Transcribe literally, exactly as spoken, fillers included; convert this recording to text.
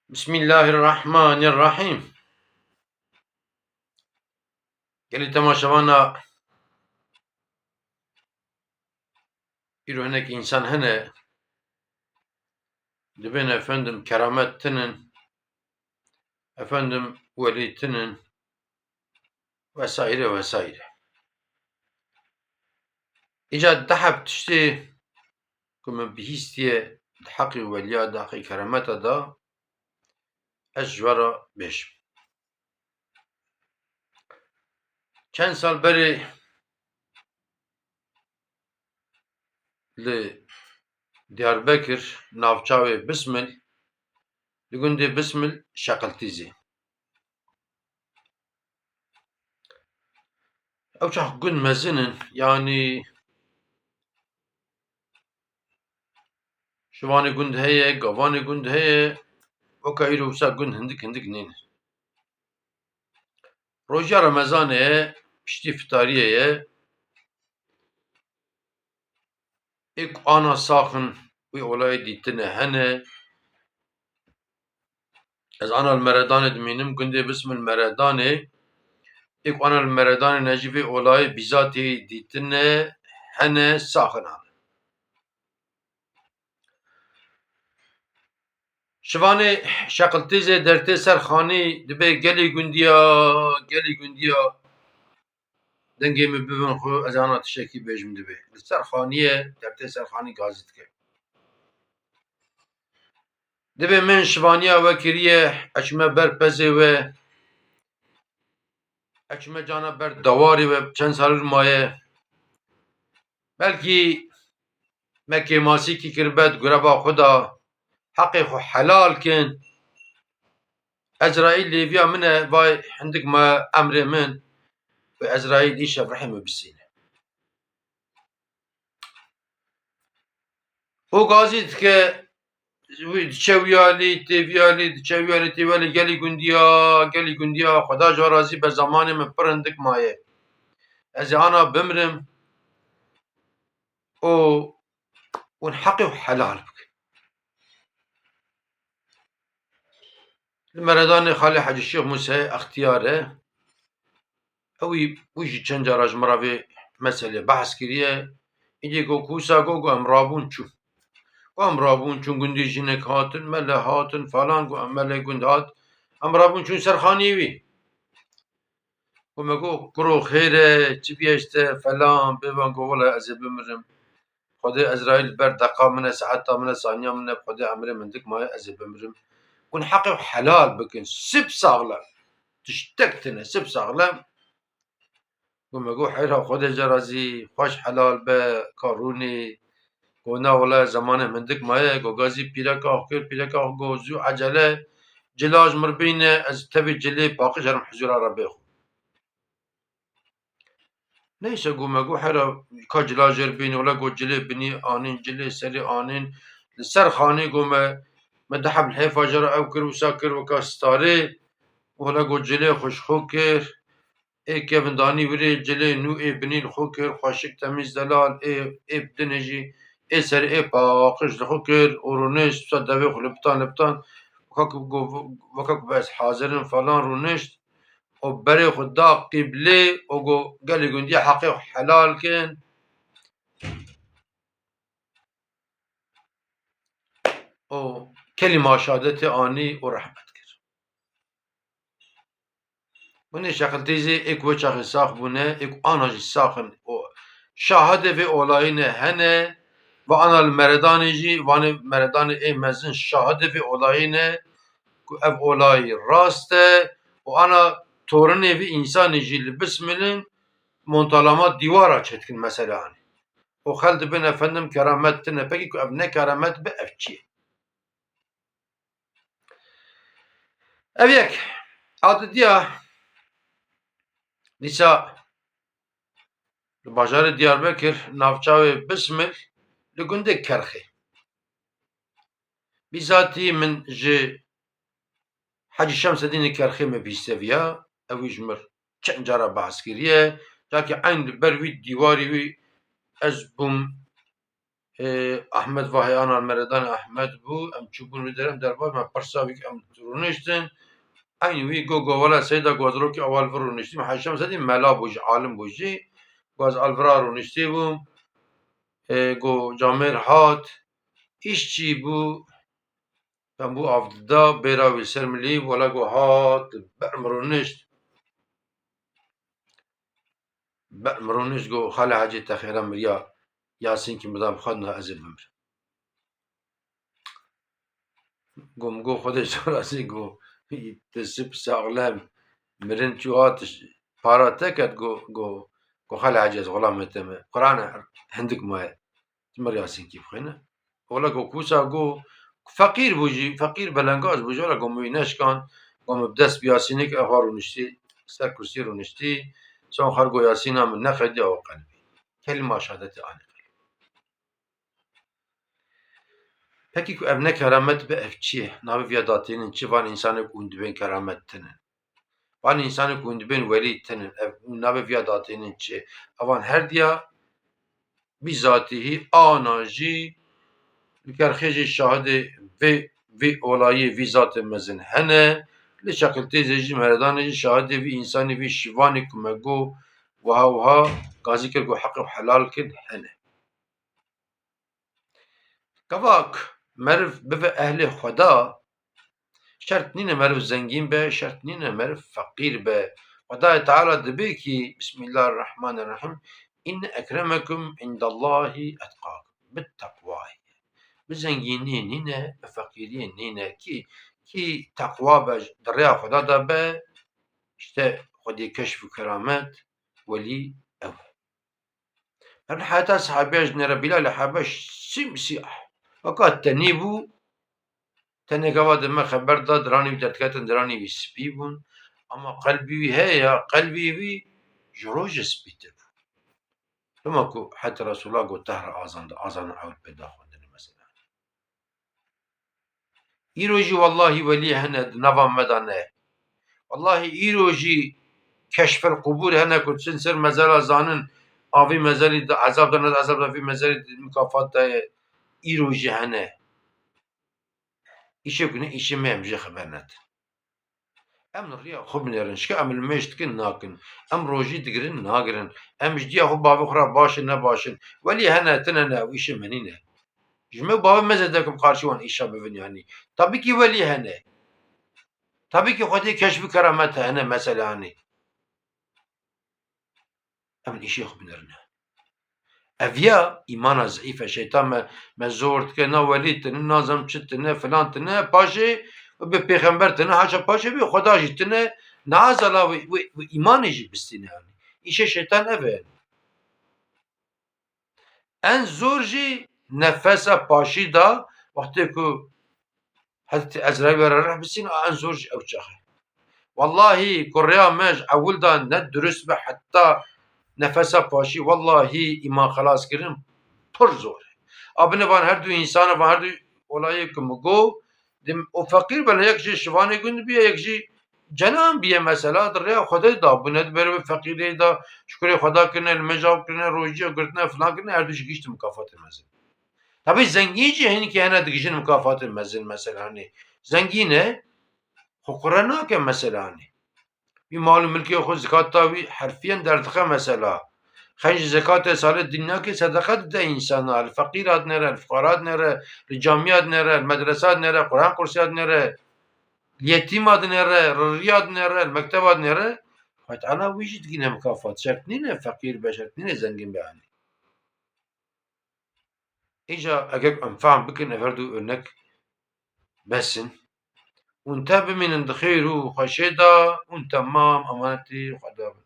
Bismillahirrahmanirrahîm. Gelî temaşevana, îro hinek însan hene, dibên efendim keramet tinin, efendim welî tinin, vesaire vesaire. Îca du heb tiştê ku min bihîstiye di heqê weliya de, heqê keremeta de, ez ji we re bêjim. Çend sal berê li Diyarbekir, navçawê Bismil, li gundê Bismil şeqiltîzê. Ew çax gund mezin in, yanî şivanê gund heye, gavanê gund heye, weke îro wisa gund hindik hindik nîne. Roja Remezanê ye, piştî fitariyê ye. Ê ku ana saxin wî olayê dîtine hene. Ez ana li Meredanê dimînim, gundê Bismil Meredanê. Ê ku ana li Meredanê ne jî vê olayê bîzatî dîtine hene, saxin ana. Şivanê şeqiltîzê dertê ser xanî dibê gelî gundiya, gelî gundiya. Dengê min bibin xwe, ez ana tiştekî bêjim dibê. Li ser xaniyê, dertê ser xanî gazî dike. Dibê min şivaniya we kiriye, ez çûme ber pezê we, ez çûme cana ber dewarê we, çend sal ir maye. Belkî me kêmasîkî kiribe di gureva xwe de, heqê xwe helal kin. Ezraîl lêviya min e, vay hindik me emrê min, û Ezraîl îşev rihê min bisîne. Û gazî dike, wî diçe wî alî, tê vî alî, diçe wî alî, tê wî alî, gelî gundiya, gelî gundiya, Xweda ji we razî be, zamanê min pir hindik maye. Ez ê ana bimrim û hûn heqê xwe helal bikin. Li Meredanê xalê Hecî Şêx Mûseyê Extiyar e. Ewî, wî jî çend cara ji min re vê meselê behs kiriye. Îdî got, Kûsa got, got, em rabûn çûn. Got, em rabûn çûn, gundî jinek hatin, mele hatin, falan, got, em mele gund hat. Em rabûn çûn ser xaniyê wî. Got, me got, kuro xêr e, çi bîye ji te, falan, bêvan got, wela ez ê bimirim. Xwedê Ezraîl ber deqa min e, saeta min e, saniya min e, Xwedê emrê min dik maye, ez ê bimirim. Hûn heqê helal bikin, sip saxlem. Tiştek tine, sip saxlem. Got, me got, heyra Xwedê ce razî, xweş helal be, ka rûnê. Got, na wele zemanê min dik maye, got, gazî pîreka xwe kir, pîreka xwe got, zû ecele, cila ji mir bîne, ez tevî cilê paqij herim huzûra Rebê xwe. Neyse, got, me got, hera ka cila jêr bîne, wele got, cilê binî anîn, cilê serî anîn, li ser xanî got, me, me du heb lihêfa jê re ew kir, wisa kir weka starê, wele got, cilê xwe ji xwe kir, ê kevin danî wirê, cilê nû ê binî li xwe kir, xweşik temîz zelal, ê, ê bi dinê jî, ê serê ê paqij li xwe kir û rûnişt, wisa devê xwe li pitan, li pitan, weka ku got, weka ku ez hazir im falan rûnişt. û berê xwe da qîblê û got, gelê gundiya heqê xwe helal kin. Û kelîma şehadetê anî û rehmet kir. Hûn ê şeqiltîzê ê ku wê çaxê sax bûne, ê ku ana jî sax in û şahidê vê olayî ne hene, va ana li Meredanê jî, vanê Meredanê ê mezin şahidê vê olayî ne, ku ev olayî rast e û ana torinê vî însanî jî li Bismilin montalama dîwara çêdikin mesela anî. Û xel dibin efendim keramet tine. Pekî ku ev ne keramet be, ev çi ye? Ev yek. A didiya dîsa li bajarê Diyarbekir, navçawê Bismil, li gundê Kerxê. Bîzatî min ji Hecî Şemsedînê Kerxê me bihîstiye viya, ew ji mir çend cara behs kiriye, cakê eyn li ber wî dîwarî wî ez bûm Ê, Ahmed Vahê Anan Meredanê Ahmed bû. Em çûbûn wî derê, em derbar, me pirsa wî em rûniştin. Eynî wî go, go, wela Seyda, go ez rokî ewal vir rûniştîm. Heşem sedî mela bû jî, alim bû jî. Go ez alvira rûniştî bûm. Ê, go camêr hat. Îş çî bû? Em bû av dida, bêra wî ser milî, wela go hat, ber min rûnişt. Ber min rûnişt, go, Xalê Hecê te xêra miriya, Yasîn kî mirda bi xwe, na ez ê bimirim. Go, min go, Xwedê ji te razî, go, tu sip saxlem, mirin çû hat, para te ket, go, go, go, Xalê Hecê, ez xulamê te me. Quran e, hindik maye. Ji mir Yasîn kî bixwîne. Wela go kûsa go feqîr bû jî, feqîr belengaz bû jî, wela go min wî neşkan, go min bi dest bi Yasînê kir, ev ha rûniştî, ser kursî rûniştî, son xer go Yasîna min neqedî ew qelbî. Kelîma şehadetê anî qelbî. Pekî ku ev ne keramet be, ev çi ye? Navê viya datînin çi? Van însanê ku hûn dibên keramet tinin. Van însanê ku hûn dibên welî tinin. Ev navê viya datînin çi? Evan her diya bîzatî hî ana jî li kerxê jî şahidê vê, vê olayê vî zatê mezin hene. Li Çaqiltêzê jî, Meredanê jî şahidê vî însanî, vî şivanê ku me got wiha wiha gazî kir, got heqê xwe helal kin, hene. Gava ku meriv bibe ehlê Xweda, şert nîne meriv zengîn be, şert nîne meriv feqîr be. Xwedayê Teala dibê kî, Bismillahirrahmanirrahîm, "Inne ekremekum indallahî etqakum." Bi teqwayê. Bi zengîniyê nîne, bi feqîriyê nîne. Kî, kî teqwa be, di rêya Xweda de be, işte Xwedê keşf û keramet, welî ew e. Her heta sahabiya ji nere Bilal Habeş simsiyah. Weka tenî bû, tenê gava dime xeber da, diranî wî derdiketin, diranî wî spî bûn. Ama qelbî wî heye ya, qelbî wî ji rojê spîtir bû. Dema ku heta Resulullah got, "Tehra azan de, azan ew pê daxwendinê mesela." Îro jî wellahî welî hene di nava me de ne. Wellahî îro jî keşfel qubûr hene ku çin ser mezela zanin, a vî mezelî de ezab de, ne ezab de, vî mezelî de mukafat daye. Îro jî hene. Îşê ku ne îşê me, em jê xeber nedin. Em li riya xwe binêrin. Şike em li mêj dikin, nakin. Em rojî digirin, nagirin. Em ji diya xwe bavê xwe re baş in, ne baş in. Welî hene, tine ne, ew îşê me nîne. Ji me û bavê me zêde kim qarşî wan îşa bibin yanî. Tabî kî welî hene. Tabî kî Xwedê keşf û keramet hene mesela yanî. Em li îşê xwe binêrine. Ev ya îmana zeîf e. Şeytan me, me zor dike, na welî tine, nazem çi tine, filan tine, paşê bi pêxember tine, haşa paşê bi Xweda jî tine, na zala wê, wê, wê îmanê jî bistîne yanî. Îşê şeytan ev e. En zor jî nefesa paşî da, wextê ku Hezretî Ezraîl were rih bisîn, a en zor jî ew çax e. Wellahî, ku rêya me ji ewil de ne dirust be heta nefesa paşî, wellahî îman xelas kirin pir zor e. A binê van her du însan, van her du olayê ku min got, dim, o feqîr be, yek jê şivanê gund bûye, yek jî cenan bûye mesela, di rêya Xwedê de bûne, di ber wê feqîrê de şukurê Xweda kirine, li mêja kirine, rojî girtine, filan kirine, her du jî gihîştin mikafatê mezin. Tabî zengîn jî hinekî hene digihîjin mikafatê mezin mesela, hanî zengîn e, xwe qure nake mesela, hanî. Wî mal û milkê xwe, zekata wî herfiyen derdixe mesela. Xenc zekatê salê din nake, sedeqe dide însana, li feqîra dinêre, li fuqara dinêre, li camiya dinêre, li medresa dinêre, Quran kursiya dinêre, li yetîma dinêre, li riya dinêre, li mekteba dinêre. Xwedê Teala wî jî digîne mikafat. Şert nîne feqîr be, şert nîne zengîn be, hanî. Îca eger em fehm bikin, ev her du örnek bes in. Hûn te bimînin di xêr û xweşê de, hûn temam emanetî Xweda bin.